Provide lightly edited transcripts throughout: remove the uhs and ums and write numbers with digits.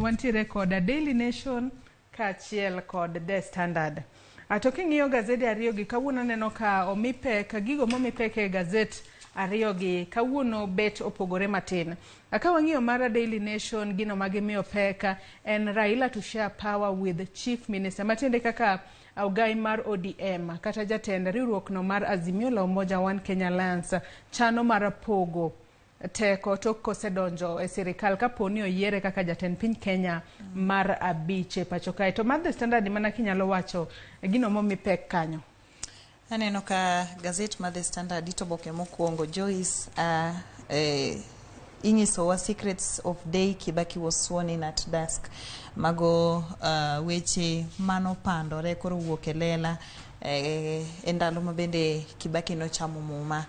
Wantiere kod Daily Nation kaachiel kod The Standard. To king'iyo gazede ariyogi kawuono aneno ka omi pek, gigo momi pek e gazet ariyogi kawuono bet opogore matin. Ka wang'iyo mar Daily Nation, gino ma gimiyo pek en Raila to share power with Chief Minister, matiende kaka ogai mar ODM kata jatend riwruok no mar Azimio la Umoja One Kenya Alliance chano mar pogo teko tok kosedonjo e sirikal kapo ni oyiere kaka jatend piny Kenya mar abich e pacho kae. To mar The Standard mana kinyalo wacho gino momi pek kanyo. Aneno ka gazet mar The Standard ito oboke mokwongo Joyce ing'isowa secrets of day Kibaki was sworn in at dusk. Mago weche manopandore koro wuok e lela e ndalo ma bende Kibaki nochamo muma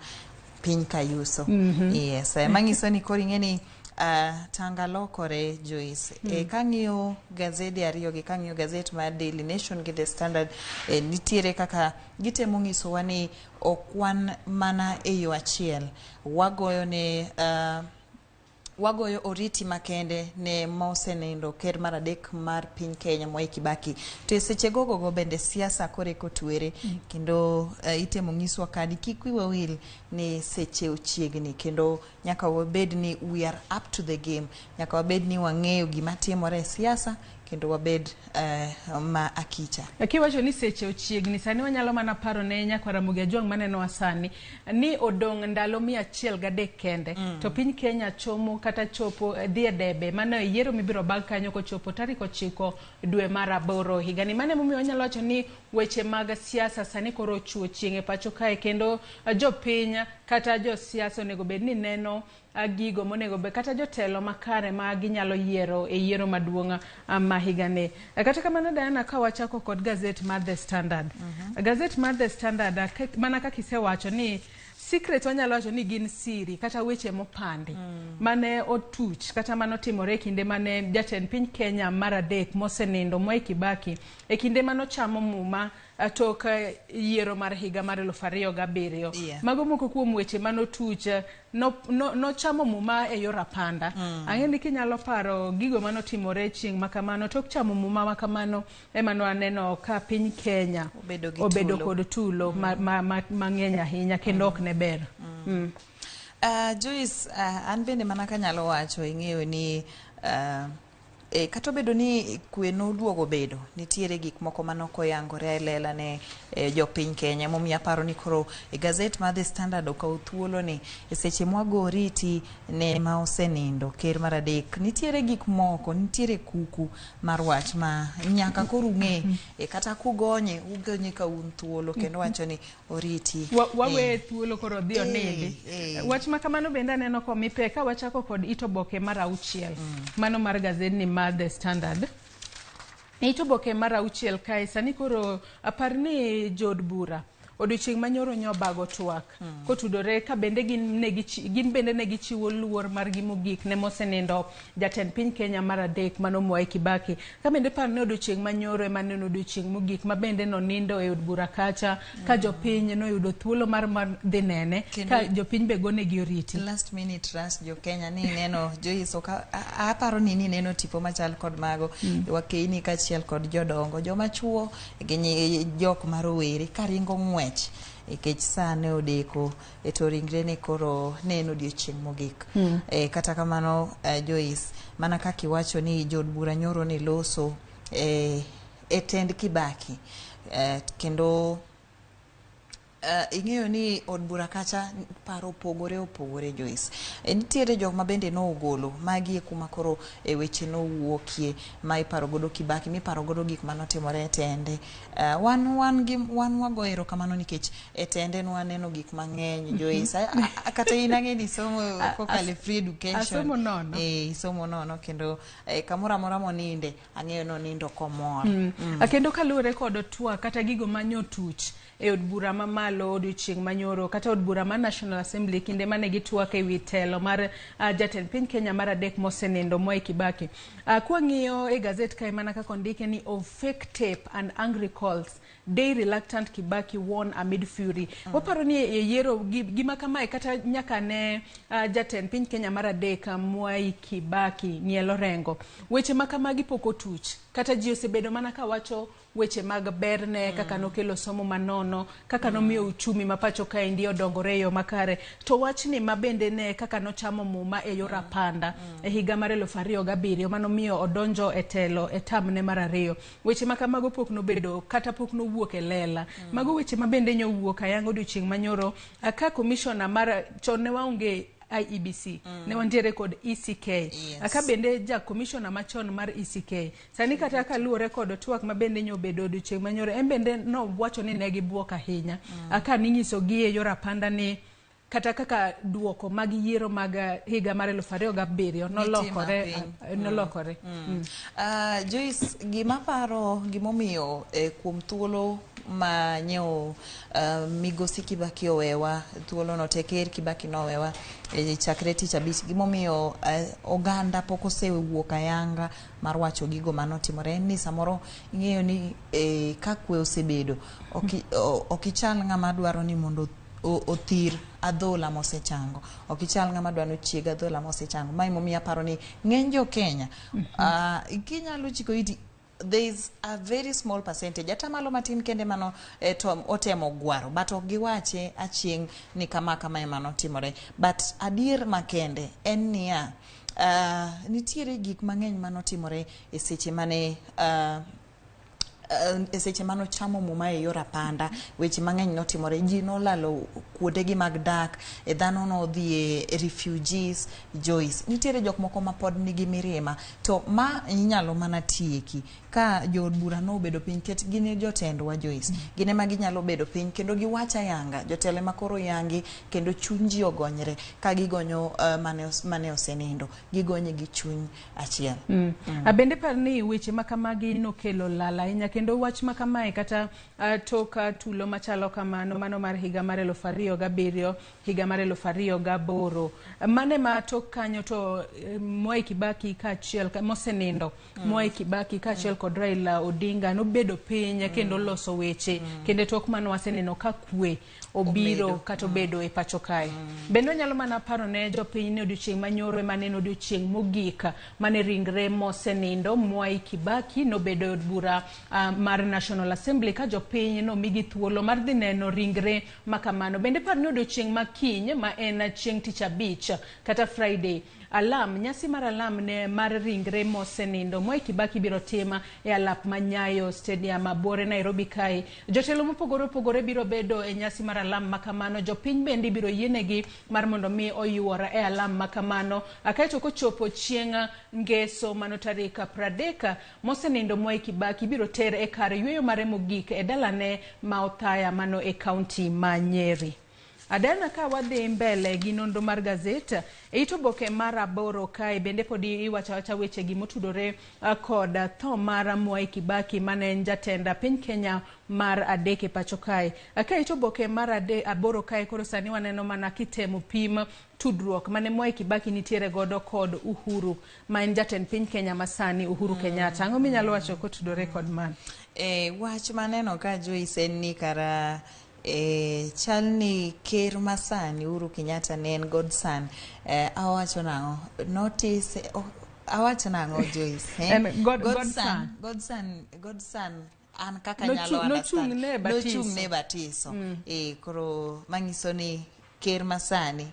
piny kayuso. Yes, manyiso ni koro ing'e ni tanga lokore Joyce. Kang'iyo gazede ariyo gi kang'iyo gazet mar Daily Nation gi The Standard nitiere kaka gitemo nyisowa ni ok wan mana e yo achiel. Wagoyo ne wagoyo oriti makende ne mosenindo ker mar adek mar piny Kenya Mwai Kibaki. To e seche gogo bende siasa koro eko twere kendo itemo nyiswa kadi kik wiwa wil ni seche ochiegni kendo nyaka wabed ni we are up to the game. Nyaka wabed ni wang'eyo gima timore e siasa kendo wabed ma akicha. Kiwacho ni seche ochiegni, sani wanyalo mana paro ne nyakwar Ramogi Ajwang' manenowa sani ni odong' ndalo 103 kende to piny Kenya chomo kata chopo dhi e debe mano e yiero mibiro bag kanyo kochopo tarik 9 dwe mar 8 higani. Mano emomiyo wanyalo wacho ni weche mag siasa sani koro ochuo chieng' e pacho kae kendo jopiny kata josiasa onego bed ni neno gigo monego bed kata jotelo makare ma ginyalo yiero e yiero maduong' ma higani. Kata kamano Diana, ka wachako kod gazet mar The Standard. Gazet mar The Standard mana kaka isewacho ni secret wanyalo wacho ni gin siri kata weche mopandi mane otuch kata manotimore e kinde mane jatend piny Kenya mar adek mosenindo Mwai Kibaki e kinde manochamo muma tok yiero mar higa mar 2007. Mago moko kuom weche manotuch nochamo muma e yor apanda. Ang'e ni kinyalo paro gigo manotimore chieng' makamano tok chamo muma makamano ema nwaneno ka piny Kenya obedo gi obedo tulo. Kod tulo mang'eny ahinya kendo ok ne ber. Joyce, an bende mana kanyalo wacho ing'eyo ni kata obedo ni kwe noduogo bedo, nitiere gik moko manok oyangore e lela ne jopiny Kenya. Emomiyo aparo ni koro e gazet mar The Standard okawo thuolo ni e seche mwago oriti ne ma osenindo ker mar adek. Nitiere gik moko, nitiere kuku mar wach ma nyaka koro ung'e kata kugonye, ugonye ka un thuolo kendo wacho ni oriti. Wawe thuolo koro odhi onindi. Wach ma kamano bende aneno komi pek ka wachako kod it oboke mar 6 mano mar gazedni mar The Standard. It oboke mar 6 kae sani koro apar ni jood bura odiochieng' manyoro nyobago twak kotudore ka bende gin bende ne gichiwo luor margi mogik ne mosenindo jatend piny Kenya mar adek mano Mwai Kibaki. Ka bende par ni odiochieng' manyoro ema ne en odiochieng' mogik ma bende nonindo e od bura kacha ka jopiny noyudo thuolo mar dhi nene ka jopiny be gonegi oriti. Last minute rush jo Kenya ni neno Joyce ok aparo ni nineno tipo machal kod mago wakeini kaachiel kod jodongo joma chuo gi jok ma rowere karingo ng'wech nikech sa ne odeko to ringre ne koro ne en odiochieng' mogik. Kata kamano Joyce, mana kaka iwacho ni jood bura nyoro ne loso e tend Kibaki kendo ing'eyo ni od bura kacha paro opogore opogore Joyce. Nitiere jok ma bende nogolo magi e kuma koro e weche nowuokie ma iparo godo Kibaki miparo godo gik manotimore e tende. Wan wago erokamano nikech e tende nwaneno gik mang'eny Joyce. Kata in ang'e ni isomo kokalo e free education. Asomo nono. Isomo nono kendo kamoro amora moninde ang'eyo ni onindo komor. Kendo kaluwore kod twak kata gigo manyotuch e od bura mamalo mamalo odiochieng' manyoro kata od bura mar National Assembly kinde mane gitwak e wi telo mar jatend piny Kenya mar adek mosenindo Mwai Kibaki. Kwang'iyo e gazet kae mana kaka ondike ni of fake tape and angry calls, day reluctant Kibaki won amid fury. Waparo ni e yiero gima kamae kata nyaka ne jatend piny Kenya mar adek Mwai Kibaki ng'ielo rengo. Weche ma kamagi pok otuch. Kata ji osebedo mana kawacho weche mag berne, kaka nokelo somo manono, kaka nomiyo uchumi ma pacho kaendi odongore e yo makare. To wachni ma bende ne kaka nochamo muma e yor apanda e higa mar 2007 manomiyo odonjo e telo e tamne mar ariyo. Weche ma kamago pok nobedo kata pok nowuok e lela. Mago weche ma bende nyowuok ayanga odiochieng' manyoro ka commissioner mar chon ne waonge IEBC, ne wantiere kod ECK. Ka bende ja commissioner machon mar ECK sani kata kaluwore kod twak ma bende nyobedo odiochieng' manyoro, en bende nowacho ni ne gibuok ahinya ka ninyisogi e yor apanda ni kata kaka duoko mag yiero mag higa mar 2007 nolokore, nolokore. Joyce, gima paro gimomiyo kuom thuolo ma nyeo migosi Kibaki owewa, thuolo no te ker Kibaki nowewa chakre tich abich, gimomiyo oganda pok osewuok ayanga mar wacho gigo manotimore en ni samoro ing'eyo ni ka kwe osebedo ok ichal ng'ama dwaro ni mondo othir adhola mosechango, ok ichal ng'ama dwa ni ochieg adhola mosechango. Ma emomiyo aparo ni ng'eny jo Kenya kinyalo chiko iti, there is a very small percentage, atamalo matin kende mano to otemo gwaro, but ok giwache achieng' ni kama kama ema notimore. But adier makende en niya, nitiere gik mang'eny manotimore e seche mane e seche manochamo muma e yor apanda. Weche mang'eny notimore, ji nolalo kuondegi mag dak, e dhano nodhi e refugees. Joyce, nitiere jok moko ma pod nigi mirima, to ma inyalo mana tieki ka jood bura nobedo piny ket gin e jotendwa. Joyce, gin ema ginyalo bedo piny kendo giwach ayanga, jotelo ema koro yangi kendo chuny ji ogonyre ka gigonyo mane osenindo, gigonye gi chuny achiel. Bende par ni weche ma kamagi nokelo lal ahinya, kendo wach ma kamae kata tok tulo machalo kamano mano mar higa mar 2007, higa mar 2008, mane ma tok kanyo to Mwai Kibaki kaachiel mosenindo Mwai Kibaki kaachiel kod Raila Odinga nobedo piny kendo loso weche, kendo tok mano waseneno ka kwe obiro kata obedo e pacho kae. Bende onyalo mana paro ne jopiny ni odiochieng' manyoro ema ne en odiochieng' mogik mane ringre mosenindo Mwai Kibaki nobedo e od bura mar National Assembly ka jopiny nomigi thuolo mar dhi neno ringre makamano. Bende par ni odiochieng' ma kiny ma en chieng' tich abich kata Friday, alam nyasi mar alam ne mar ringre mosenindo Mwai Kibaki biro tim e alap ma Nyayo Stadium Buore Nairobi kae. Jotelo mopogore opogore biro bedo e nyasi mar alam makamano. Jopiny bende biro yienegi mar mondo mi oyuor e alam makamano. Kaeto kochopo chieng' ngeso mano tarik 30, mosenindo Mwai Kibaki biro ter e kar yweyo mare mogik e dalane ma Othaya mano e kaunti ma Nyeri. Adana, ka wadhi mbele gi nonro mar gazet e it oboke mar 8 kae bende podi iwacho awacha weche gi motudore kod tho mar Mwai Kibaki mane en jatend piny Kenya mar adek e pacho kae. Ka it oboke mar 8 kae koro sani waneno mana kitemo pim tudruok mane Mwai Kibaki nitiere godo kod Uhuru ma en jatend piny Kenya masani Uhuru Kenyatta. Ang'o minyalo wacho kotudore kod mano? Wach maneno ka Joyce en ni kara chal ni ker masani Uhuru Kenyatta ne en godson. Awacho nang'o? Notice awacho nang'o, Joyce? En godson. Godson, godson an kaka nyalo understand. Nochung' ne batiso. Nochung' ne batiso. Koro manyiso ni ker masani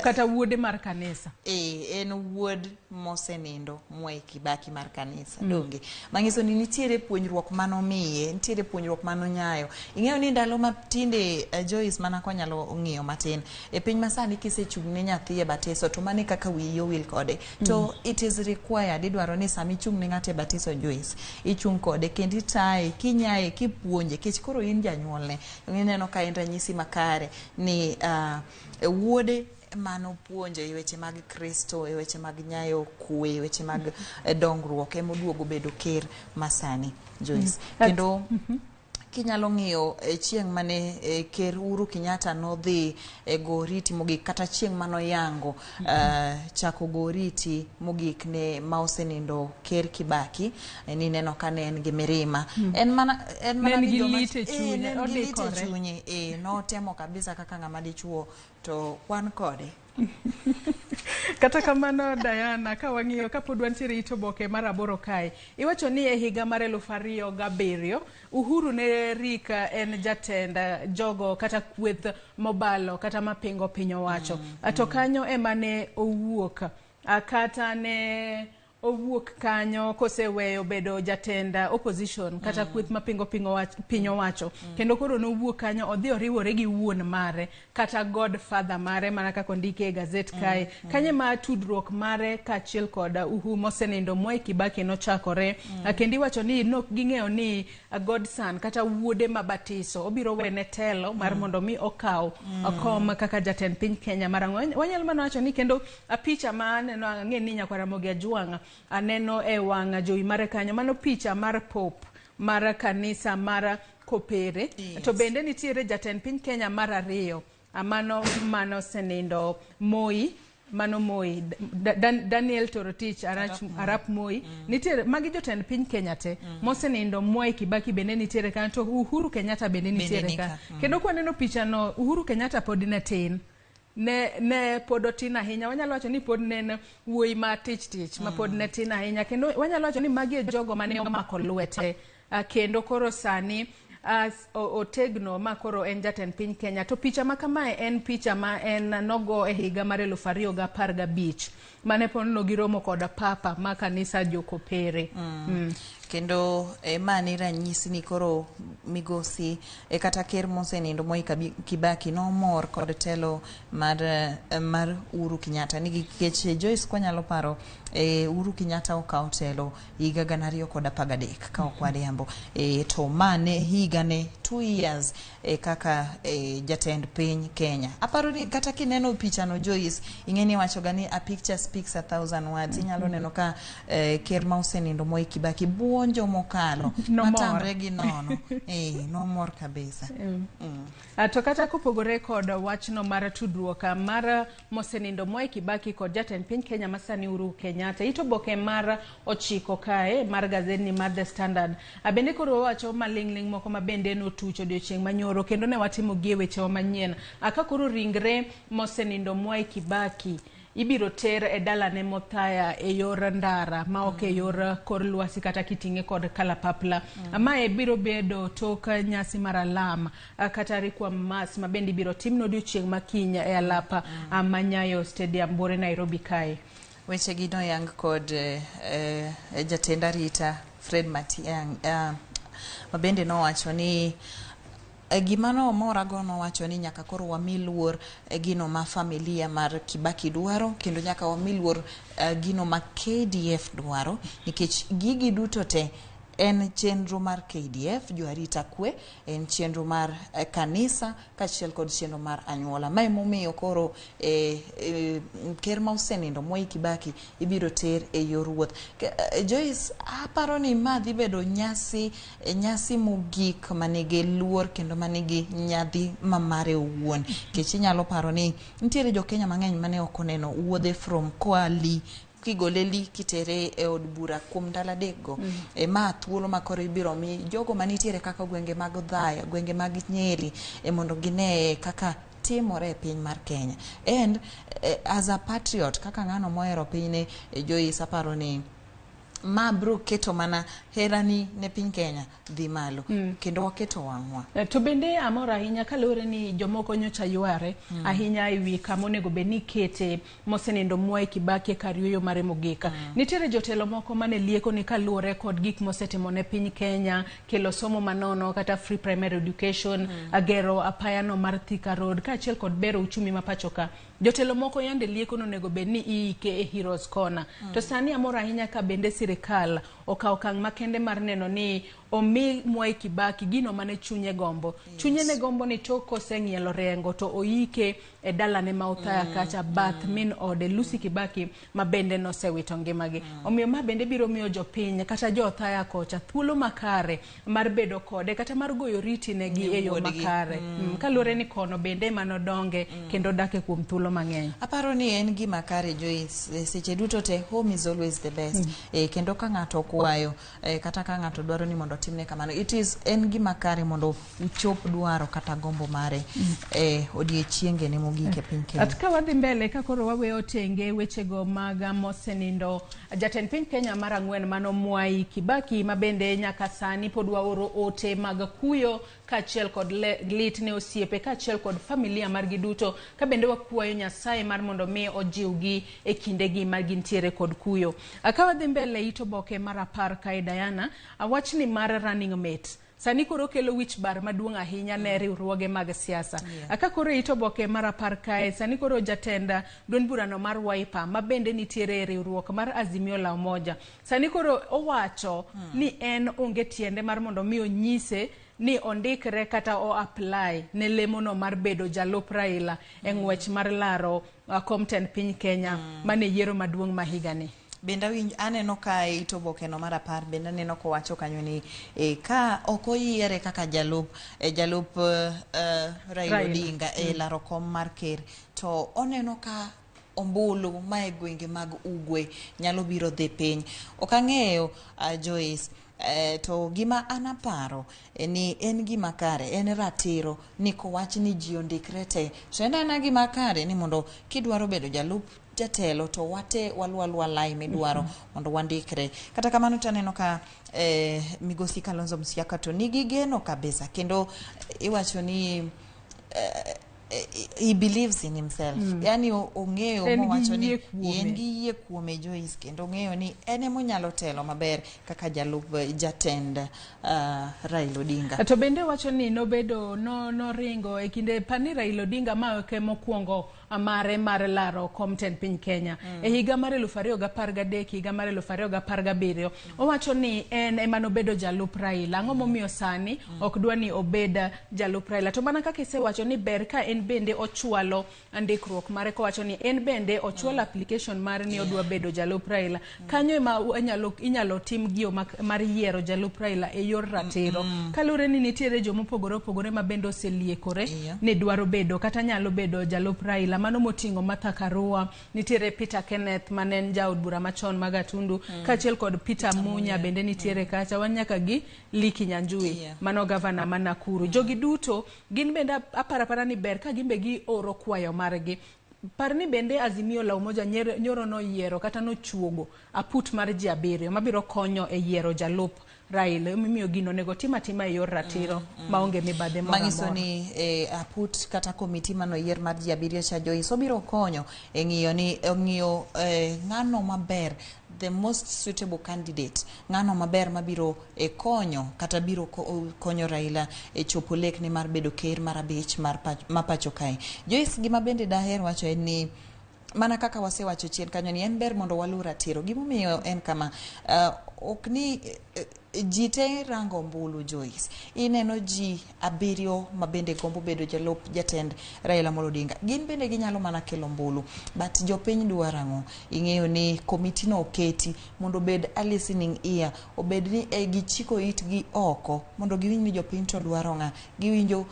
kata wuode mar kanisa. En wuod mosenindo Mwai Kibaki mar kanisa. Donge manyiso ni nitiere puonjruok manomiye, nitiere puonjruok manonyayo. Ing'eyo ni ndalo ma tinde Joyce, mana kwanyalo ng'iyo matin e piny masani, kisechung' ne nyathi e batiso to mano e kaka wiyi owil kode. To it is required, idwaro ni sama ichung' ne ng'ato e batiso, Joyce, ichung' kode kendo itaye kinyaye kipuonje, kech koro in janyuolne ineno ka en ranyisi makare ni wuode manopuonjo e weche mag Kristo, e weche mag nyayo kwe, e weche mag dongruok, emoduogo bedo ker masani, Joyce. Kendo Kinyalo ng'iyo chieng' mane Ker Uhuru Kenyatta nodhi e go oriti mogik, kata chieng' manoyango chako go oriti mogik ne ma osenindo Ker Kibaki, nineno ka ne en gi mirima. En mana en Ne mana en ni gi joma lit e chunye, ne en gi lit e odikore. chunye. Notemo kabisa kaka ng'ama dichuo, to wan kode. Kata kamano, Diana, ka wang'iyo kapod wantiere it oboke mar 8 kae, iwacho ni e higa mar 2007 Uhuru ne rik en jatend jogo kata kweth mobalo kata mapingo piny owacho. To kanyo ema ne owuok, kata ne owuok kanyo koseweyo bedo jatend opposition kata kweth mapingo piny owacho. Kendo koro nowuok kanyo odhi oriwore gi wuon mare kata godfather mare, mana kaka ondike e gazet kae. Kanyo ema tudruok mare kaachiel kod Uhu mosenindo Mwai Kibaki nochakore. Kendo iwacho ni nok ging'eyo ni godson kata wuode ma batiso obiro wene telo mar mondo mi okaw kom kaka jatend piny Kenya mar ang'wen. Wanyalo mana wacho ni kendo picha ma aneno, ang'e ni nyakwar Ramogi Ajwang' aneno e wang' jowi mare kanyo, mano picha mar Pope mar kanisa mar Kopere. To bende nitiere jatend piny Kenya mar 2, mano manosenindo Moi, mano Moi, Daniel Toroitich Arap Moi. Nitiere magi jotend piny Kenya te mosenindo. Mwai Kibaki bende nitiere kanyo, to Uhuru Kenyatta bende nitiere ka. Kendo kwaneno picha no, Uhuru Kenyatta pod ne tin, ne pod otin ahinya. Wanyalo wacho ni pod ne en wuoyi ma tich tich, ma pod ne tin ahinya. Kendo wanyalo wacho ni magi e jogo mane omako lwete, kendo koro sani otegno ma koro en jatend piny Kenya. To picha ma kamae en picha ma en nogo e higa mar 2015 mane pod giromo kod papa ma kanisa Jokopere. Kendo ma ni ranyisi ni koro migosi kata ker mosenindo Mwai Kibaki nomor kod telo mar Uhuru Kenyatta, nikech Joyce kwanyalo paro, Uhuru Kenyatta okawo telo higa 2013 ka ok wariambo, to ma ne higa ne 2 years kaka jatend piny Kenya. Aparo ni kata kineno pichano Joyce, ing'e ni iwacho ga ni a picture speaks 1000 words. Inyalo neno ka ker ma osenindo Mwai Kibaki buonjo mokalo matamre gi nono. Nomor kabisa. To kata kopogore kod wachno mar tudruok mar mosenindo Mwai Kibaki kod jatend piny Kenya masani Uhuru Kenyatta, it oboke mar 9 kae mar gazetni mar The Standard bende koro wacho maling'ling' moko ma bende notuch odiochieng' manyoro, kendo ne watimo gi e wechewa manyien. Ka koro ringre mosenindo Mwai Kibaki ibiro ter e dalane Mothaya e yor ndara ma ok e yor kor lwasi kata kiting'e kod kalapapla. Mae biro bedo tok nyasi mar alam kata requiem mass ma bende ibiro tim odiochieng' ma kiny e alap ma Nyayo Stadium buore Nairobi kae. Weche gi noyang kod jatend arita Fred Matiang'i, ma bende nowacho ni gima nomorago, nowacho ni nyaka koro wami luor gino ma familia mar Kibaki dwaro, kendo nyaka wami luor gino ma KDF dwaro, nikech gigi duto te en chenro mar KDF, jo arita kwe, en chenro mar kanisa kaachiel kod chenro mar anyuola. Ma emomiyo koro ker ma osenindo Mwai Kibaki ibiro ter e yor wuoth. Joyce, aparo ni ma dhi bedo nyasi mogik manigi luor kendo manigi nyadhi mamare owuon. Nikech inyalo paro ni nitiere jo Kenya mang'eny mane ok oneno wuodhe from koa Lee, kigole Lee kitere e od bura kuom ndalo 3 go. Ma thuolo ma koro ibiro mi jogo manitiere kaka gwenge mag Othaya, gwenge mag Nyeri, mondo gine kaka timore e piny mar Kenya. And as a patriot, kaka ng'ano mohero pinyne, Joyce, aparo ni ma bro keto mana herani ne piny Kenya dhi malo, kendo waketo wang'wa. To bende amor ahinya kaluwore ni jomoko nyocha yware ahinya e wi kama onego bed ni ikete mosenindo Mwai Kibaki e kar yueyo mare mogik. Nitiere jotelo moko mane lieko ni kaluwore kod gik mosetimo ne piny Kenya, kelo somo manono kata free primary education, gero apayano mar Thika Road kaachiel kod bero uchumi ma pacho ka. Jotelo moko yande lieko ni onego bed ni iike e Heroes Corner. To sani amor ahinya ka bende sirikal okawo okang' makende mar neno ni omi Mwai Kibaki gino mane chunye gombo. Chunye ne gombo ni tok koseng'ielo rengo to oike e dalane ma Othaya kacha bath min ode Lucy Kibaki ma bende nosewito ngimagi. Omiyo ma bende biro miyo jopiny kata jo Othaya kocha thuolo makare mar bedo kode kata mar goyo riti negi e yo wuodgi. makare. Kaluwore ni kono bende manodonge kendo dake kuom thuolo mang'eny. Aparo ni en gima kare Joyce, seche duto te home is always the best. Kendo ka ng'ato okwayo kata ka ng'ato dwaro ni mondo otimne kamano, it is en gima kare mondo uchop dwaro kata gombo mare odiechiengene mogik e piny Kenya. At ka wadhi mbele ka koro waweyo tenge wechego mag mosenindo jatend piny Kenya mar ang'wen mano Mwai Kibaki ma bende nyaka sani pod waoro ote mag kuyo kaachiel kod lit ne osiepe kaachiel kod familia margi duto ka bende wakwayo Nyasaye mar mondo mi ojiwgi e kindegi ma gintiere kod kuyo. Ka wadhi mbele it oboke mar 10 kae Diana, wachni mar running mate sani koro kelo wich bar maduong' ahinya ne riwruoge mag siasa. Ka koro it oboke mar 10 kae, sani koro jatend duond burano mar Wiper ma bende nitiere e riwruok mar Azimio la Umoja, sani koro owacho ni en onge tiende mar mondo mi onyise ni ondikre kata o apply ne lemono mar bedo jalup Raila e ng'wech mar laro kom tend piny Kenya mane yiero maduong' ma higani. Bende awinj aneno ka e it oboke no mar 10 bende aneno kowacho kanyo ni ka ok oyiere kaka jalup Raila Odinga e laro kom mar ker, to oneno ka ombulu ma e gwenge mag Ugwe nyalo biro dhi piny. Ok ang'eyo Joyce, to gima an aparo ni en gima kare, en ratiro ni kowach ni ji ondikre te, to en ana gima kare ni mondo kidwaro bedo jalup jatelo to wate waluwa lai midwaro mondo wandikre. Kata kamano to aneno ka migosi Kalonzo Musyoka to nigi geno kabisa, kendo iwacho ni he believes in himself. Yani ong'eyo mowacho ni en gi yie kuome Joyce, kendo ong'eyo ni en ema onyalo telo maber kaka jalup jatend Raila Odinga. To bende wacho ni nobedo no noringo e kinde pani Raila Odinga ma ok mokwongo mare mar laro kom tend piny Kenya e higa mar 2013, higa mar 2017. Owacho ni en ema nobedo jalup Raila. Ang'o momiyo sani ok dwa ni obed jalup Raila? To mana kaka isewacho ni ber ka en bende ochwalo ndikruok mare kowacho ni en bende ochwalo application mare ni odwa bedo jalup Raila. Kanyo ema inyalo tim giyo mar yiero jalup Raila e yor ratiro. Kaluwore ni nitiere jomopogore opogore ma bende oseliekore ni dwaro bedo kata nyalo bedo jalup Raila. Mano moting'o Martha Karua, nitiere Peter Kenneth mane en jaod bura machon ma Gatundu, kaachiel kod Peter Munya bende nitiere kacha. Wan nyaka gi Lee Kinyanjui, mano gavana ma Nakuru. Jogi duto gin bende aparo ni ber ka gin be gioro kwayo margi. Par ni bende Azimio la Umoja nyoro noyiero kata nochuogo aput mar ji 7 mabiro konyo e yiero jalup Raila. Emomiyo gino onego tim atima e yor ratiro maonge mibadhi moro Manyiso amora. ni aput kata komiti manoyier mar ji 7 cha Joyce obiro konyo e ng'iyo ni ng'iyo ng'ano maber, the most suitable candidate, ng'ano maber mabiro konyo kata biro konyo Raila e chopo lekne mar bedo ker mar 5 mar ma pacho kae. Joyce, gima bende daher wacho en ni mana kaka wasewacho chien kanyo ni en ber mondo waluw ratiro. Gimomiyo en kama, ok ni ji te rango ombulu Joyce. Ineno ji 7 ma bende gombo bedo jalup jatend Raila Amolo Odinga. Gin bende ginyalo mana kelo ombulu, but jopiny dwaro ang'o? Ing'eyo ni komiti no oketi mondo obed a listening ear, obed ni gichiko itgi oko mondo giwinj ni jopiny to dwaro ng'a. Giwinjo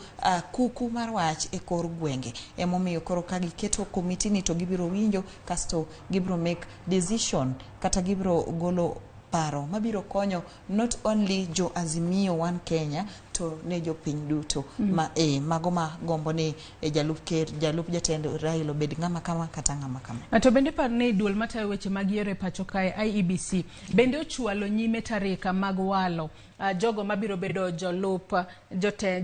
kuku mar wach e kor gwenge. Emomiyo koro ka giketo komiti ni to gibiro winjo, kasto gibiro make decision kata gibiro golo paro mabiro konyo not only jo Azimio One Kenya to ne jopiny duto ma mago ma gombo ni jalup ker, jalup jatend Raila obed ng'ama kama kata ng'ama kama. To bende par ni duol matayo weche mag yiero e pacho kae IEBC bende ochwalo nyime tarika mag walo jogo mabiro bedo jolup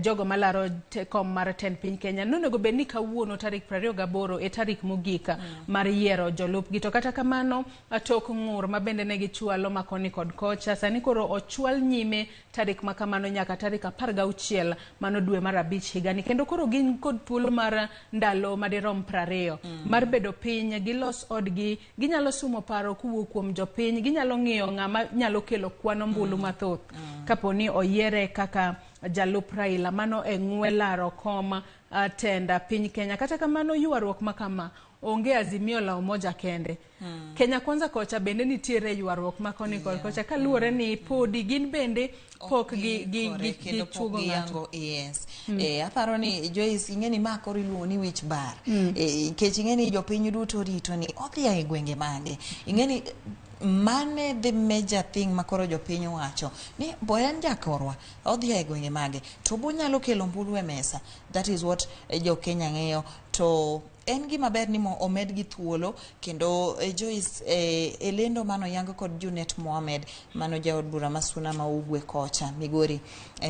jogo malaro kom mar tend piny Kenya. Nonego bed ni kawuono tarik 28 e tarik mogik mar yiero jolupgi. To kata kamano tok ng'ur ma bende ne gichwalo ma koni kod kocha, sani koro ochwal nyime tarik ma kamano nyaka tarik 16 mano dwe mar 5 higani, kendo koro gin kod thuolo mar ndalo madirom 20 mar bedo piny gilos odgi. Ginyalo sumo paro kowuok kuom jopiny, ginyalo ng'iyo ng'ama nyalo kelo kwan ombulu mathoth kapo ni oyiere kaka jalup Raila mano e ng'we laro kom tenda piny Kenya. Kata kamano, ywaruok ma kama onge Azimio la Umoja kende. Kenya Kwanza kocha bende nitiere ywaruok ma koni kod kocha, kaluwore ni podi gin bende pok gi kendo pok gichuogo ng'ato. Giyango, yes. Aparo ni Joyce, ing'e ni ma koro iluongo ni wich bar, nikech ing'e ni jopiny duto rito ni odhi e gwenge mage. Ing'e ni mane the major thing ma koro jopiny wacho ni bo en jakorwa odhi e gwenge mage to bonyalo kelo ombulu e mesa. That is what jo Kenya ng'eyo. To en gima ber ni mo omed gi thuolo kendo. Joyce, e lendo mano yang kod Junet Mohamed, mano jaod bura ma Suna ma Ugwe kocha Migori,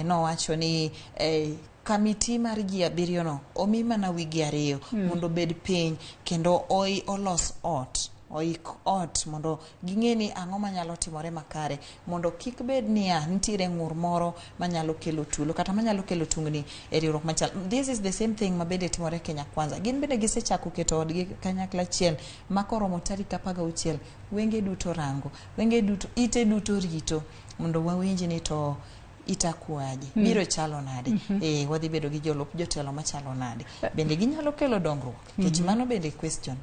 nowacho ni kamiti mar ji abiriyo no omi mana wigi 2 mondo obed piny kendo oi olos ot, oik ot mondo ging'e ni ang'o manyalo timore makare, mondo kik bed niya nitiere ng'ur moro manyalo kelo tulo kata manyalo kelo tungni e riwruok machal. This is the same thing ma bende timore Kenya Kwanza. Gin bende gisechako keto odgi kanyakla achiel ma koromo tarik 16, wenge duto rango, wenge duto, ite duto rito mondo wawinj ni to itakuaje, biro chalo nade, wadhi bedo gi jolup jotelo machalo nade, bende ginyalo kelo dongruok, nikech mano bende question.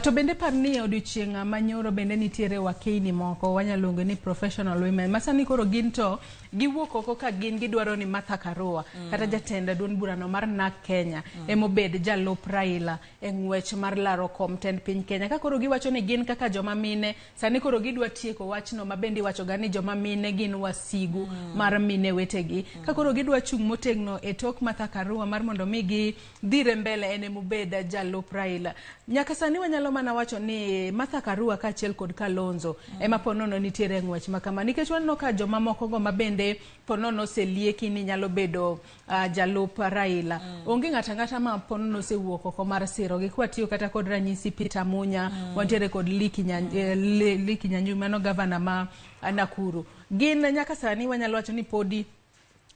To bende par ni e odiochieng' manyoro bende nitiere wakeyni moko wanyalo luongo ni professional women, ma sani koro gin to giwuok oko ka gin gidwaro ni Martha Karua, kata jatend duond burano mar NARC Kenya, emobed jalup Raila e ng'wech mar laro kom tend piny Kenya. Ka koro giwacho ni gin kaka joma mine sani koro gidwa tieko wachno ma bende iwacho ga ni joma mine gin wasigu mar mine wetegi. Ka koro gidwa chung' motegno e tok Martha Karua mar mondo mi gidhire mbele, en emobed jalup Raila. Nyaka sani wanyalo mana wacho ni Martha Karua kaachiel kod Kalonzo ema po nono nitiere e ng'wech ma kama, nikech waneno ka joma moko go ma bende po nono oselieki ni nyalo bedo jalup Raila, onge ng'ato ang'ata ma po nono osewuok oko mar sirogi. Kwatiyo kata kod ranyisi Peter Munya, wantiere kod Lee Kinyanjui, mano gavana ma Nakuru. Gin nyaka sani wanyalo wacho ni podi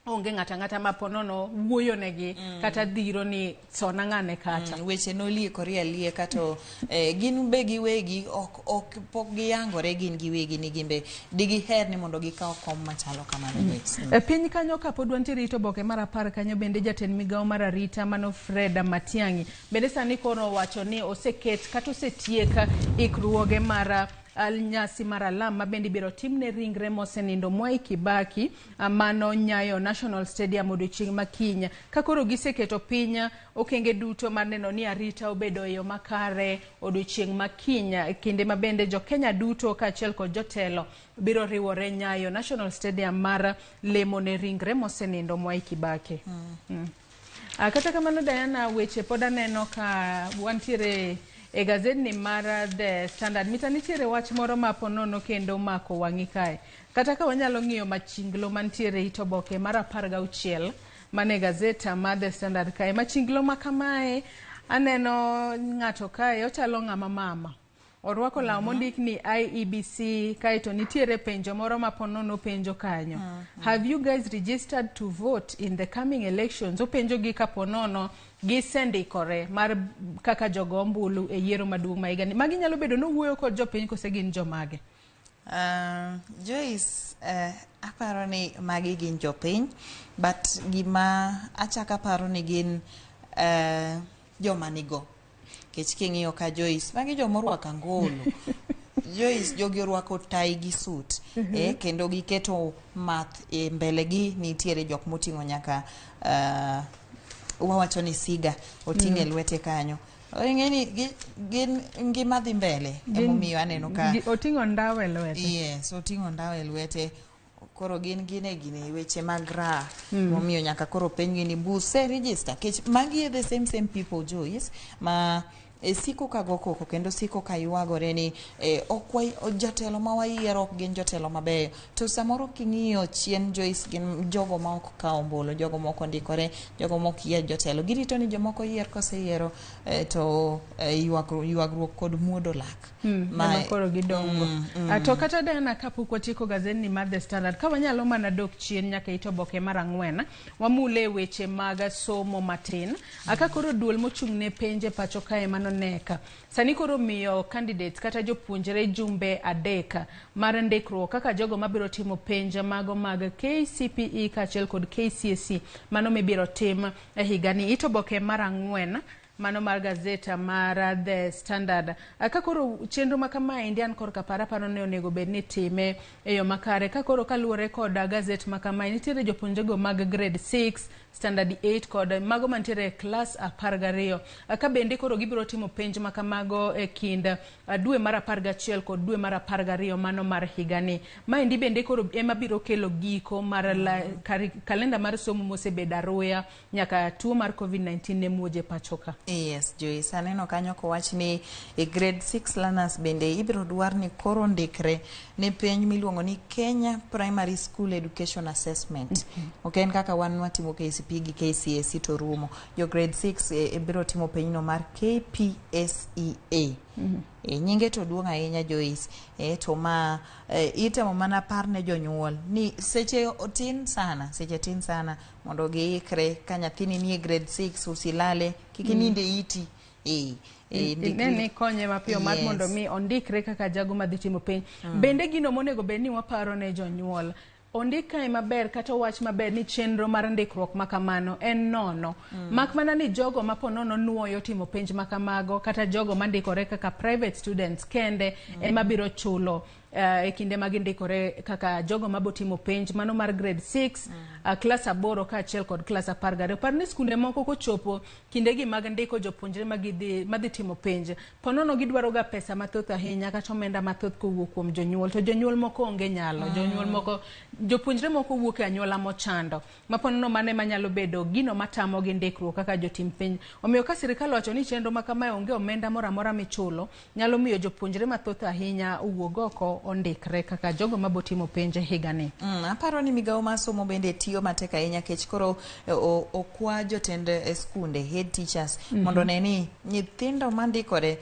onge ng'ato ang'ata ma po nono wuoyo negi kata dhiro ni sona ng'ane kacha. Weche noliekore alieka to gin be giwegi ok pok giyangore gin giwegi ni gin be digiher ni mondo gikaw kom machalo kamano, Joyce. E piny kanyo, kapod wantiere it oboke mar 10 kanyo, bende jatend migawo mar arita mano Fred Matiang'i bende sani koro owacho ni oseket kata osetiek ikruoge mar nyasi mar alam ma bende ibiro timne ringre mosenindo Mwai Kibaki mano Nyayo National Stadium odiochieng' ma kiny. Ka koro giseketo piny okenge duto mar neno ni arita obedo e yo makare odiochieng' ma kiny, kinde ma bende jo Kenya duto kaachiel kod jotelo biro riwore Nyayo National Stadium mar lemo ne ringre mosenindo Mwai Kibaki. Kata kamano, Diana, weche pod aneno ka wantiere e gazetni mar The Standard. Mita nitiere wach moro ma ponono kendo mako wang'i kae. Kata ka wanyalo ng'iyo machinglo mantiere it oboke mar 16 mane gazeta mar The Standard kae. Machinglo ma kamae, aneno ng'ato kae, ochalo ng'ama mama. Orwako law mondik ni IEBC, kaeto nitiere penjo moro ma ponono penjo kanyo. "Have you guys registered to vote in the coming elections?" Openjo gi ka ponono gisendikore mar kaka jogo ombulu e yiero maduong' ma higani. Magi nyalo bedo nowuoyo kod jopiny kose gin jomage? Joyce, aparo ni magi gin jopiny, but gima achako aparo ni gin joma nigo. Nikech king'iyo ka, Joyce, magi joma orwako angolo. Joyce, jogi orwako tai gi suit, kendo giketo math e mbele gi. Nitiere jok moting'o nyaka wawacho ni siga oting'o e lwete kanyo. Ing'e ni gin ngima dhi mbele, emomiyo aneno ka Oting'o ndawa e lwete. Yes, oting'o ndawa e lwete. Koro gin e gini weche mag raha. Momiyo nyaka koro penjgi ni buse register. Kech magi e the same people, Joyce, ma siko ka go koko kendo siko ka ywagore ni ok jotelo ma wayiero ok gin jotelo mabeyo. To samoro king'iyo chien, Joyce, gin jogo ma ok kawo ombulu, jogo ma ok ondikore, jogo ma ok yier jotelo. Girito ni jomoko yier, koseyiero to ywagruok kod muodo lak. Ma koro gidongo. To kata Diana, kapok watieko gazetni mar The Standard, ka wanyalo mana dok chien nyaka it oboke mar 4, wamule weche mag somo matin. Ka koro duol mochung' ne penj e pacho kae mano KNEC sani koro miyo candidates kata jopuonjre jumbe 3 mar ndikruok kaka jogo mabiro timo penj mago mag KCPE kaachiel kod KCSE mano mibiro tim e higani. It oboke mar 4 mano mar gazeta mar The Standard. Ka koro chenro ma kamaendi, an korka para aparo ni onego bed ni time e yo makare. Ka koro kaluwore kod gazet ma kamae, nitiere jopuonjrego mag grade 6, standard 8 kod mago mantiere e klas 12. Ka bende koro gibiro timo penj ma kamago e kind dwe mar 11 kod dwe mar 12 mano mar higani. Maendi bende koro ema biro kelo giko mar kalenda mar somo mosebedo aruya nyaka tuo mar COVID-19 ne muoje pacho ka. Yes, Joyce, aneno kanyo kowach ni e grade 6 learners bende ibiro dwar ni koro ndikre ne penj miluongo ni Kenya Primary School Education Assessment. Ok en kaka wan watimo KCPE gi KCSE to rumo. Jo grade 6 biro timo penjno mar KPSEA. Nyinge to duong' ahinya, Joyce. To ma itemo mana par ne jonyuol ni seche tin sana, seche tin sana mondo giikre. Ka nyathini nie grade 6, usilale, kik ininde iti. Ne ni konye mapiyo mar mondo mi ondikre kaka jago madhi timo penj. Bende gino monego bed ni waparo ne jonyuol, ondik kae maber kata owach maber ni chenro mar ndikruok ma kamano en nono. Mak mana ni jogo ma po nono nuoyo timo penj ma kamago kata jogo mandikore kaka private students kende ema biro chulo e kinde ma gindikore kaka jogo mabo timo penj mano mar grade 6, klas 8 kaachiel kod klas 12. Par ni skunde moko kochopo kindegi mag ndiko jopuonjre madhi timo penj, po nono gidwaro ga pesa mathoth ahinya kata omenda mathoth kowuok kuom jonyuol, to jonyuol moko onge nyalo. Jonyuol moko, jopuonjre moko wuok e anyuola mochando ma po nono mano ema nyalo bedo gino matamogi ndikruok kaka jotim penj. Omiyo ka sirikal owacho ni chenro ma kamae onge omenda moro amora michulo, nyalo miyo jopuonjre mathoth ahinya owuog oko ondikre kaka jogo mabo timo penj e higani. Aparo ni migawo mar somo bende tiyo matek ahinya kech koro okwa jotend skunde, head teachers, mondo one ni nyithindo mandikore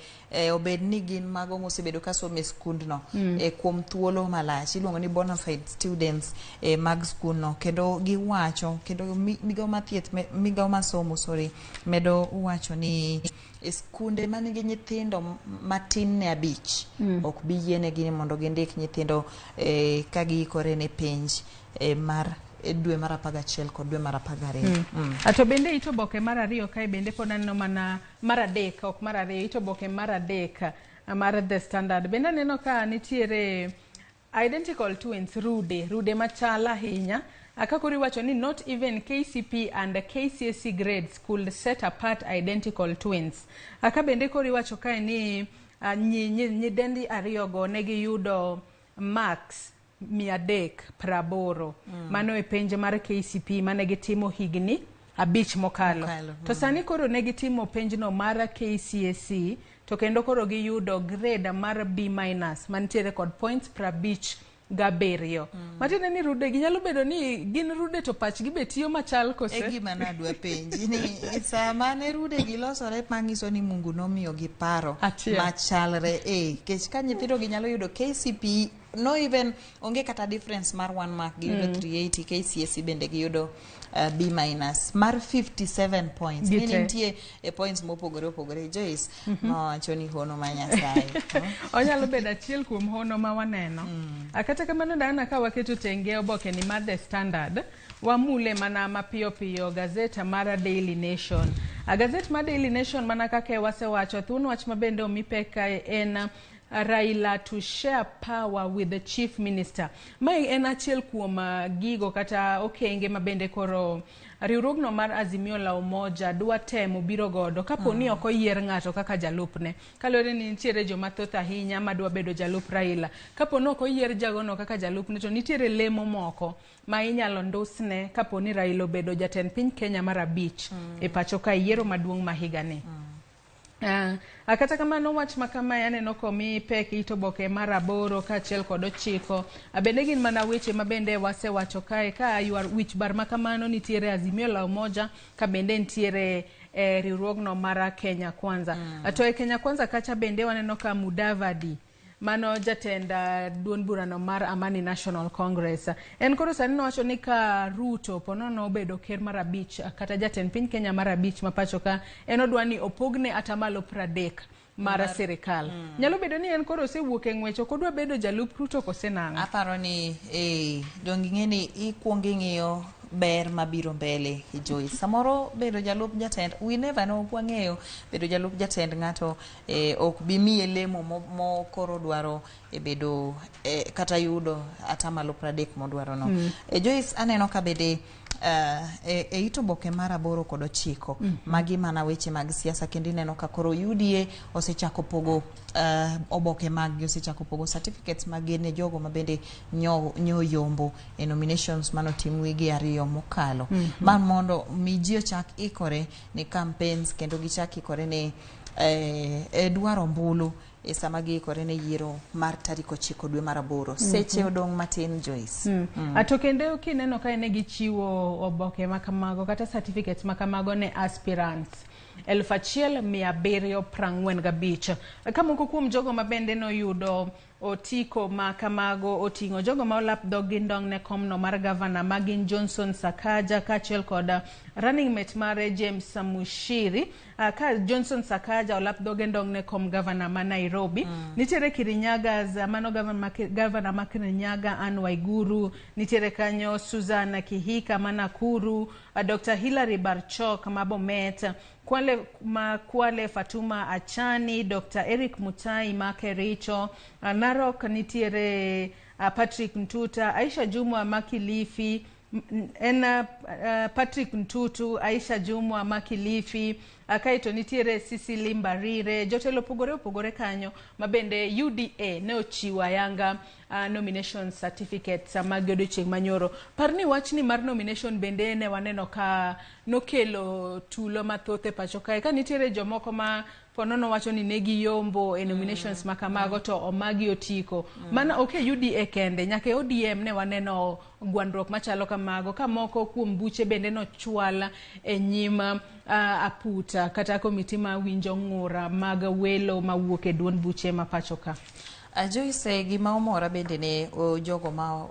obed ni gin mago mosebedo ka somo e skundno kuom thuolo malach, iluongo ni bona fide students mag skundno. Kendo giwacho kendo migawo mar thieth, migawo mar somo, sorry, medo wacho ni e skunde manigi nyithindo matin ne 5 ok bi yienegi ni mondo gindik nyithindo ka giikore ne penj mar dwe mar 11 kod dwe mar 12. To bende it oboke mar 2 kae bende pod aneno mana mar 3, ok mar 2, it oboke mar 3 mar The Standard. Bende aneno ka nitiere identical twins, rude machal ahinya. Ka koro iwacho ni not even KCP and KCSE grades could set apart identical twins. Ka bende koro iwacho kae ni nyidendi ariyogo ne giyudo marks 380. Mano e penj mar KCP mane gitimo higni 5 mokalo. To sani koro ne gitimo penjno mar KCSE to kendo koro giyudo grade mar B minus mantiere kod points 57. Matiende ni rude gi nyalo bedo ni gin rude to pachgi be tiyo machal kose? E gima nadwa penji ni sama ne rude gi losore manyiso ni Mungu nomiyo gi paro machalre. Kech ka nyithindo gi nyalo yudo KCPE, no even onge kata difference mar 1 mark, giyudo 380, KCSE bende giyudo B minus mar 57 points. Ni nitie e points mopogore opogore, Joyce, mawacho ni hono ma Nyasaye. Onyalo bedo achiel kuom hono ma waneno. Kata kamano Diana, ka waketo tenge oboke ni mar The Standard, wamule mana mapiyo piyo gazeta mar Daily Nation. Gazet mar Daily Nation, mana kaka wasewacho, thuon wach ma bende omi pek kae en Raila to share power with the chief minister. Mae en achiel kuom gigo kata okenge ma bende koro riwruogno mar Azimio la Umoja dwa temo biro godo kapo ni ok oyier ng'ato kaka jalupne. Kaluwore ni nitiere joma thoth ahinya madwa bedo jalup Raila. Kapo ni ok oyier jagono kaka jalupne, to nitiere lemo moko ma inyalo ndusne kapo ni Raila obedo jatend piny Kenya mar 5 e pacho ka yiero maduong' ma higani. Kata kamano wach ma kamae aneno komi pek it oboke mar 8 kaachiel kod 9. Bende gin mana weche ma bende wasewacho kae ka ywar wich bar ma kamano nitiere Azimio la Umoja ka bende nitiere e riwruogno mar Kenya Kwanza. To e Kenya Kwanza kacha bende waneno ka Mudavadi, mano jatend duond burano mar Amani National Congress, en koro sani nowacho ni ka Ruto ponono obedo ker mar 5 kata jatend piny Kenya mar 5 ma pacho ka, en odwa ni opogne atamalo 30 mar sirikal. Nyalo bedo ni en koro osewuok e ng'wech, ok odwa bedo jalup Ruto kose nang'o? Aparo ni donge ing'e ni ikuongo ing'iyo ber mabiro mbele, Joyce. Samoro bedo jalup jatend, we never know, ok wang'eyo bedo jalup jatend ng'ato ok bi miye lemo mo koro dwaro e bedo kata yudo atamalo 30 modwaro no. Joyce, aneno ka bende e it oboke mar 8 kod 9 magi mana weche mag siasa, kendo ineno ka koro UDA osechako pogo oboke mag gi, osechako pogo certificates mag gi ne jogo ma bende nyo yombo e nominations manotim wige 2 mokalo. Ma mondo mi ji ochak ikore ne campaigns kendo gichak ikore ne dwaro ombulu e sama giikore ne yiero mar tarik 9 dwe mar 8. Seche odong' matin, Joyce. To kendo kineno ka ne gichiwo oboke ma kamago kata certificates ma kamago ne aspirants 1745. Ka moko kuom jogo ma bende noyudo otiko ma kamago oting'o jogo ma olap dhog gi ndong' ne komno mar gavana ma gin Johnson Sakaja kaachiel kod running mate mare James Mushiri. Ka Johnson Sakaja olap dhoge ndong' ne kom gavana ma Nairobi. Nitiere Kirinyaga, mano gavana ma Kirinyaga Anne Waiguru, nitiere kanyo Susan Kihika ma Nakuru, Dr. Hilary Barchok ma Bomet, Kwale ma Kwale Fatuma Achani, Dr. Eric Mutai ma Kericho, Narok nitiere Patrick Ntuta, Aisha Jumwa ma Kilifi, en Patrick Ntutu, Aisha Jumwa ma Kilifi, kaeto nitiere Cecily Mbarire, jotelo opogore opogore kanyo ma bende UDA ne ochiwo ayanga nomination certificates mag odiochieng' manyoro. Par ni wachni mar nomination bende ne waneno ka nokelo tulo mathoth e pacho kae, ka nitiere jomoko ma ponono wacho ni ne giyombo e nominations ma kamago to omagi otiko. Mana ok e UDA kende, nyaka e ODM ne waneno gwandruok machalo kamago, ka moko kuom buche bende nochwal e nyim aputa kata komiti ma winjo ng'ura mag welo mawuok e duond buche ma pacho ka. Joyce, gima omora bende ne jogo ma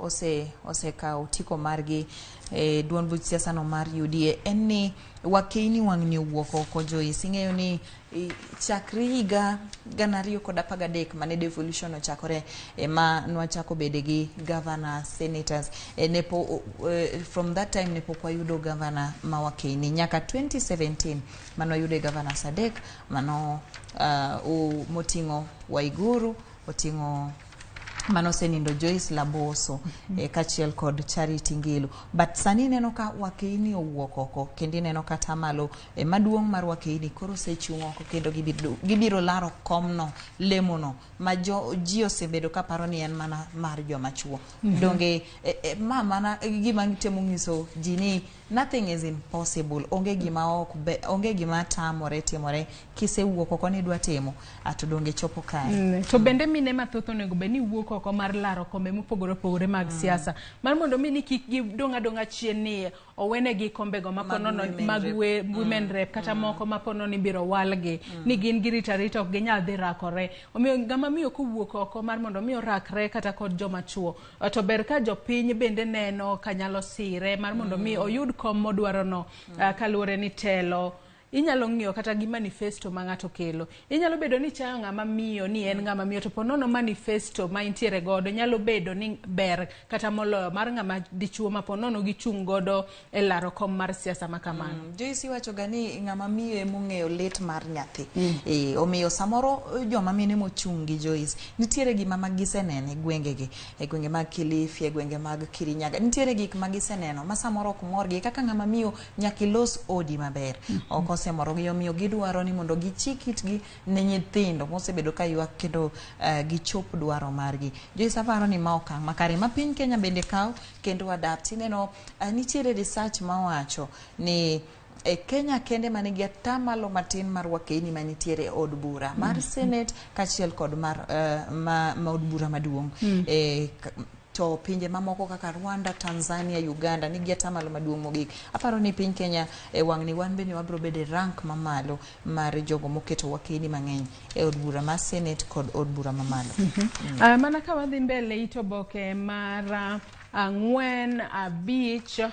osekawo otiko margi e duond buch siasa no mar UDA en ni wakeini wang'ni owuok oko. Joyce, ing'eyo ni chakre higa 2013 mane devolution ochakore ema nwachako bede gi governor, senators, nepo from that time ne pok wayudo governor ma wakeini nyaka 2017 mane wayudo governors 3 mano moting'o Waiguru, oting'o mano osenindo Joyce Laboso, kaachiel kod Charity Ngilu. But sani ineno ka wakeini owuok oko kendo ineno kata malo maduong' mar wakeini koro osechung' oko kendo gibiro laro komno, lemono ma ji osebedo ka paro ni en mana mar joma chuo. Donge ma mana gima temo nyiso ji ni nothing is impossible, onge gima ok be, onge gima tamore timore kisewuok oko ni idwa timo ato donge chopo kare. To bende mine mathoth onego bed ni wuok oko mar laro kombe mopogore opogore mag siasa mar mondo mi ni kik gidong' adong'a chien ni owenegi kombego ma ponono mag women rep kata moko ma ponono ibiro walgi ni gin girito arita ok ginyal dhi rakore. Omiyo ng'ama miyo kowuok oko mar mondo mi orakre kata kod joma chuo, to ber ka jopiny bende neno ka nyalo sire mar mondo mi oyud kom modwarono, kaluwore ni telo inyalo ng'iyo kata gi manifesto ma ng'ato kelo. Inyalo bedo ni chayo ng'ama miyo ni en ng'ama miyo, to ponono manifesto ma intiere godo nyalo bedo ni ber kata moloyo mar ng'ama dichuo ma ponono gichung' godo e laro kom mar siasa ma kamano. Joyce, iwacho ga ni ng'ama miyo emong'eyo lit mar nyathi. Omiyo samoro joma mine mochung' gi Joyce nitiere gima ma giseneno e gwengegi, e gwenge mag Kilifi, e gwenge mag Kirinyaga, nitiere gik ma giseneno ma samoro ok morgi. Kaka ng'ama miyo nyaka ilos odi maber. Ok osemorogi, omiyo gidwaro ni mondo gichik itgi ne nyithindo mosebedo ka ywak kendo gichop dwaro margi. Joyce, aparo ni ma okang' makare ma piny Kenya bende kawo kendo adapt. Ineno nitiere research mawacho ni E Kenya kende manigi atamalo matin mar wakeni manitiere e od bura mar Senate kaachiel kod mar ma od bura maduong'. To pinje mamoko kaka Rwanda, Tanzania, Uganda nigi atamalo maduong' mogik. Aparo ni piny Kenya e wang'ni wan bende wabiro bedo e rank mamalo mar jogo moketo wakeni mang'eny e od bura mar Senate kod od bura mamalo. Mana ka wadhi mbele it oboke mar 4, 5,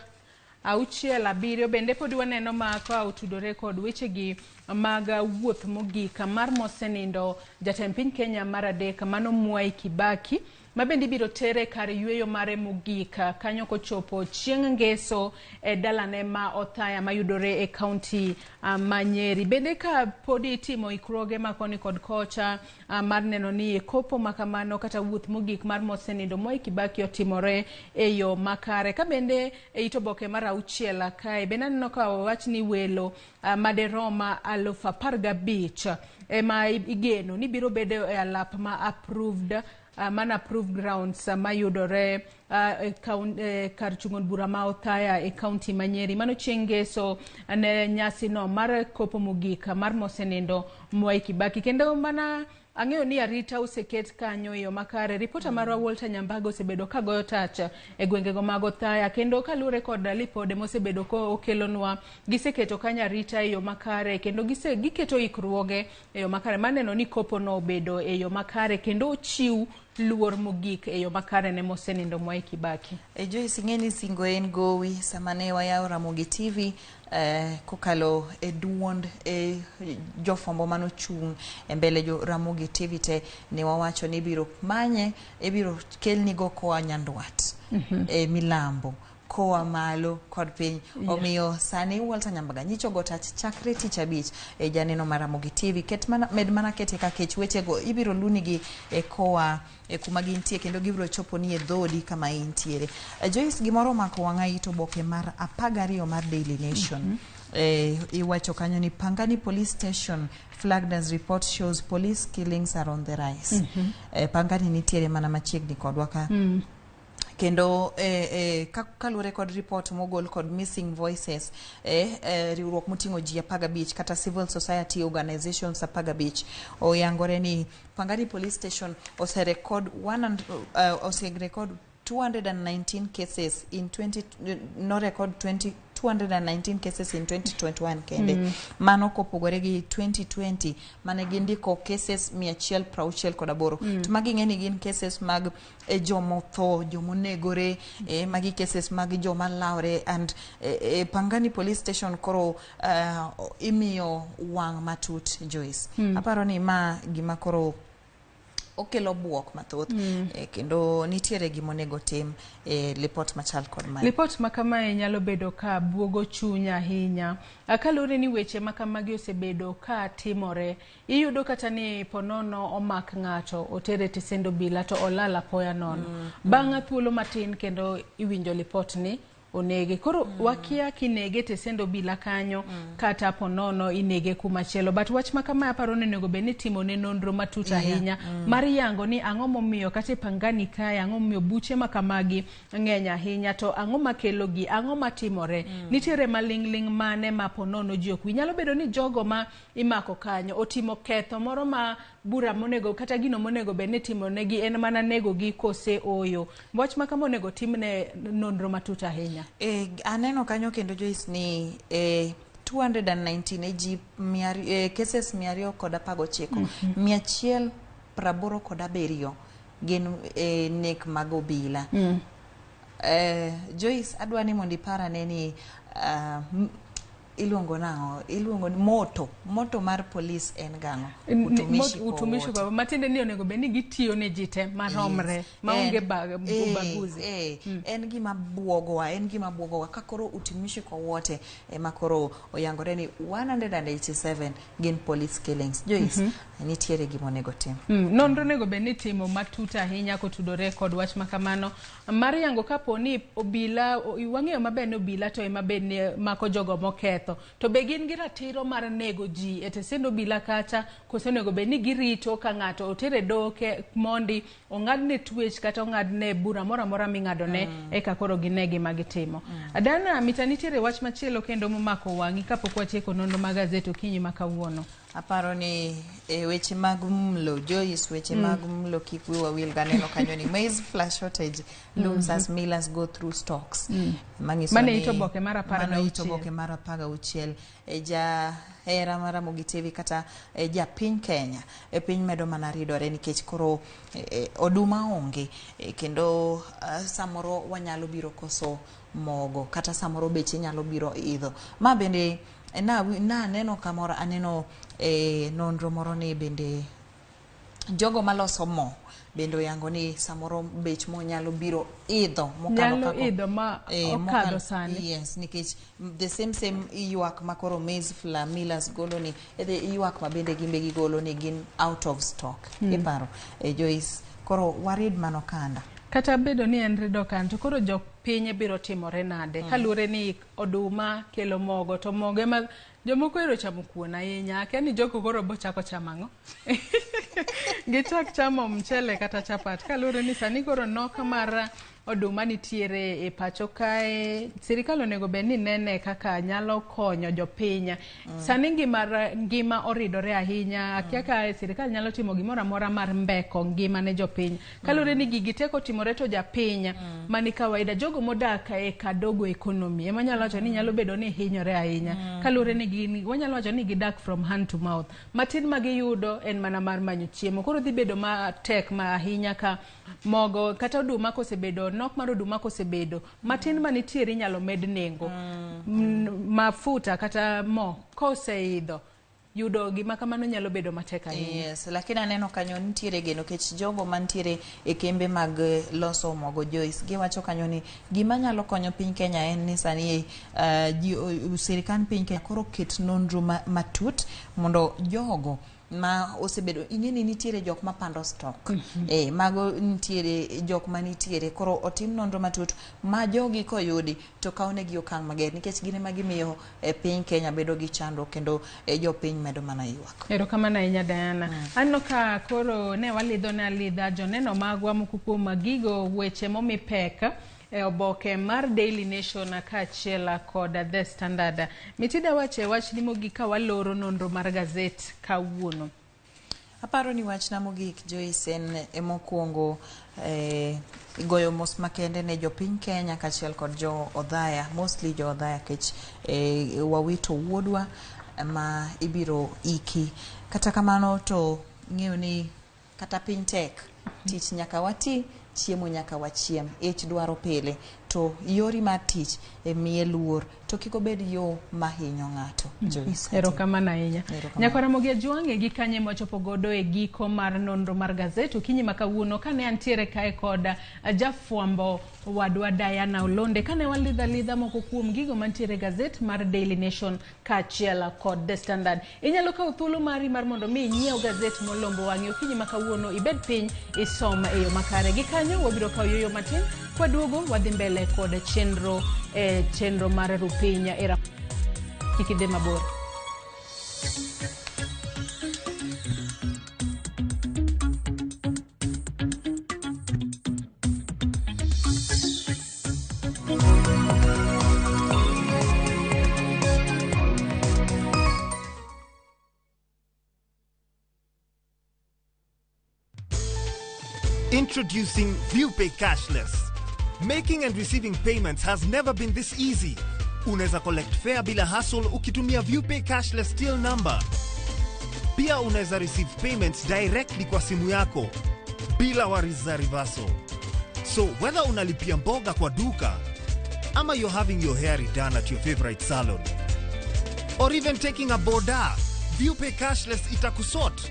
6, 7 bende pod waneno ma ka otudore kod wechegi mag wuoth mogik mar mosenindo jatend piny Kenya mar adek mano Mwai Kibaki, ma bende ibiro tere kar yueyo mare mogik kanyo kochopo chieng' ngeso e dalane ma Othaya mayudore e kaunti ma Nyeri. Bende ka pod itimo ikruoge ma koni kod kocha mar neno ni kopo makamano kata wuoth mogik mar mosenindo Mwai Kibaki otimore e yo makare. Ka bende e it oboke mar 6 kae bende aneno ka owach ni welo maderom 15,000 ema igeno ni biro bedo e alap ma approved mana approved grounds mayudore kar chung' od bura ma Othaya e kaunti ma Nyeri. Mano chieng' ngeso ne nyasi no mar kopo mogik mar mosenindo Mwai Kibaki. Kendo mana ang'eyo ni arita oseket kanyo e yo makare. Ripota marwa Walter Nyambaga osebedo ka goyo tach e gwengego mag Othaya, kendo kaluwore kod lipode mosebedo ko okelonwa, giseketo kanyo arita e yo makare kendo giketo ikruoge e yo makare maneno ni kopo no obedo e yo makare kendo ochiw luor mogik e yo makare ne mosenindo Mwai Kibaki. Joyce, ing'e ni singo en gowi. Sama ne wayawo Ramogi TV kokalo e duond jofwambo manochung' e mbele jo Ramogi TV te, ne wawacho ni ibiro manye, ibiro kelnigo koa nyandwat, milambo, koa malo kod piny. Omiyo sani Walter Nyambaga nyicho go tach chakre tich abich e janeno mar Ramogi TV. Ket mana, med mana kete ka kech wechego ibiro lunigi koa e kuma gintie kendo gibiro chopo ni e dhodi kama intiere. Joyce, gimoro omako wang'a it oboke mar 12 mar Daily Nation. Iwacho kanyo ni Pangani Police Station flagged as report shows police killings are on the rise. Pangani nitiere mana machiegni kodwa ka. Kendo kaluwore kod report mogol kod Missing Voices, riwruok moting'o ji 15 kata civil society organizations 15 oyangore ni Pangani Police Station oserecord 219 cases in 20 no record 20 219 cases in 2021 kende. Mano kopogore gi 2020 mane gindiko cases 168. To magi ing'e ni gin cases mag jomotho, jomonegore, magi cases mag joma lawre and Pangani Police Station koro imiyo wang' matut. Joyce, aparo ni ma gima koro okelo buok mathoth, kendo nitiere gima onego tim e lipot machal kod mae. Lipot ma kamae nyalo bedo ka buogo chuny ahinya. Kaluwore ni weche ma kamagi osebedo ka timore, iyudo kata ni ponono omak ng'ato, otere tesend obila to olal apoya nono. Bang' thuolo matin kendo iwinjo lipot ni onege. Koro wakia kinege tesend obila kanyo kata ponono inege kumachielo. But wach ma kamae aparo ni onego bed ni itimo ne nonro matut ahinya mar yango ni ang'o momiyo kata e Pangani kae ang'o momiyo buche ma kamagi ng'eny ahinya, to ang'o makelo gi, ang'o matimore. Nitiere maling'ling' mane ma ponono ji ok wi. Nyalo bedo ni jogo ma imako kanyo otimo ketho moro ma bura monego kata gino monego bed ni itimo negi en mana nego gi kose oyo. Wach ma kama onego timne nonro matut ahinya. Aneno kanyo kendo Joyce ni 219 e ji cases 219, 187 gin nek mag obila. Joyce, adwa ni mondo iparane ni iluongo nang'o? Iluongo ni moto mar police en gang'o? Utumishi kwa Utumishi wote. Kwa matiende ni onego bed ni gitiyo ne ji te maromre, maonge ubaguzi. En gima buogowa, en gima buogowa ka koro utumishi kwa wote ema koro oyangore ni 187 gin police killings. Joyce, nitiere gima onego tim. Nonro onego bed ni itimo matut ahinya kotudore kod wach makamano mar yango kapo ni obila, wang'eyo maber ni obila to ema bed ni mako jogo moketho. ketho to be gin gi ratiro mar nego ji e tesend obila kacha koso onego bed ni girito ka ng'ato otere doke mondi ong'adne twech kata ong'adne bura moro amora ming'adone eka koro gine gima gitimo. Adana mita nitiere wach machielo kendo momako wang'i kapok watieko nonro mag gazet okinyi ma kawuono. Aparo ni e weche mag mlo Joyce, weche mag mlo kik wiwa wil ganeno kanyo ni maize flour shortage looms as millers go through stocks. Manyiso Mane ni it oboke mar apar mano it gauchiel. oboke mar 16. E jahera mar Ramogi TV kata e japiny Kenya e piny medo mana ridore nikech koro oduma onge kendo samoro wanyalo biro koso mogo kata samoro beche nyalo biro idho. Ma bende na aneno kamoro aneno nonro moro ni bende jogo maloso mo bende oyango ni samoro bech mo nyalo biro idho mokalo Nyalo kako idho ma okadho sani. Yes, nikech the same ywak ma koro maize flour millers golo ni e ywak ma bende gimbe gigolo ni gin out of stock. Iparo Joyce, koro warid mano kanda. Kata bedo ni en rido kan to koro jopiny biro timore nade kaluwore ni oduma kelo mogo to mogo ema jomoko ohero chamo kuon ahinya akia ni jogo koro bochako chamo ang'o gichak chamo mchele kata chapat kaluwore ni sani koro nok mar oduma nitiere e pacho kae sirikal onego bed ni nene kaka nyalo konyo jopiny sani ngima oridore ahinya akia ka sirikal nyalo timo gimoro amora mar mbeko ngima ne jopiny kaluwore ni gigi te kotimore to japiny mani kawaida jogo modak e kadogo economy ema nyalo wacho ni nyalo bedo ni hinyore ahinya kaluwore ni gin wanyalo wacho ni gidak from hand to mouth matin ma giyudo en mana mar manyo chiemo koro dhi bedo matek ma ahinya ka mogo kata oduma kosebedo nok mar oduma kosebedo matin manitiere inyalo med nengo mafuta kata mo koseidho yudo gima kamano nyalo bedo matek ahinya. Yes, lakini aneno kanyo nitiere geno nikech jogo mantiere e kembe mag loso mogo Joyce giwacho kanyo ni gima nyalo konyo piny Kenya en ni sani sirikand piny Kenya koro ket nonro matut mondo jogo ma osebedo ing'e ni nitiere jok mapando stock mago nitiere jok manitiere koro otim nonro matut ma jogi koyudi to kawnegi okang' mager nikech gin ema gimiyo piny Kenya bedo gi chandruok kendo jopiny medo mana ywak. Erokamano ahinya Diana. Aneno ka koro ne walidho ne alidha joneno magwa moko kuom gigo weche momi pek e oboke mar Daily Nation kaachiel kod The Standard. Mitida wache wachni mogik ka waloro nonro mar gazet kawuono. Aparo ni wachna mogik Joyce en mokwongo goyo mos makende ne jopiny Kenya kaachiel kod jo Odhaya, mostly jo Odhaya kech wawito wuodwa ma ibiro iki. Kata kamano to ng'eyo ni kata piny tek, tich nyaka wati, chiemo nyaka wachiem, ich dwaro pile, to yori mar tich miye luor, to kik obed yo mahinyo ng'ato. Joyce. Erokamano ahinya. Nyakwar Ramogi Ajwang' gi kanye mwachopo godo e giko mar nonro mar gazet okinyi ma kawuono kane antiere kae kod jafwambo wadwa Diana Olonde kane walidho alidha moko kuom gigo mantiere e gazet mar Daily Nation kaachiel kod The Standard. Inyalo kawo thuolo mari mar mondo mi inyiew gazet molombo wang'i okinyi ma kawuono ibed piny isom e yo makare. Gi kanyo wabiro kawo yueyo matin kwaduogo wadhi mbele kod chenro chenro mar Rupiny era kik idhi mabor. Introducing ViewPay Cashless. Making and receiving payments has never been this easy. Unaweza collect fare bila hassle ukitumia ViewPay Cashless till number. Pia unaweza receive payments directly kwa simu yako bila worries za reversal. So whether unalipia mboga kwa duka ama you're having your hair redone at your favorite salon or even taking a boda, ViewPay Cashless itakusort.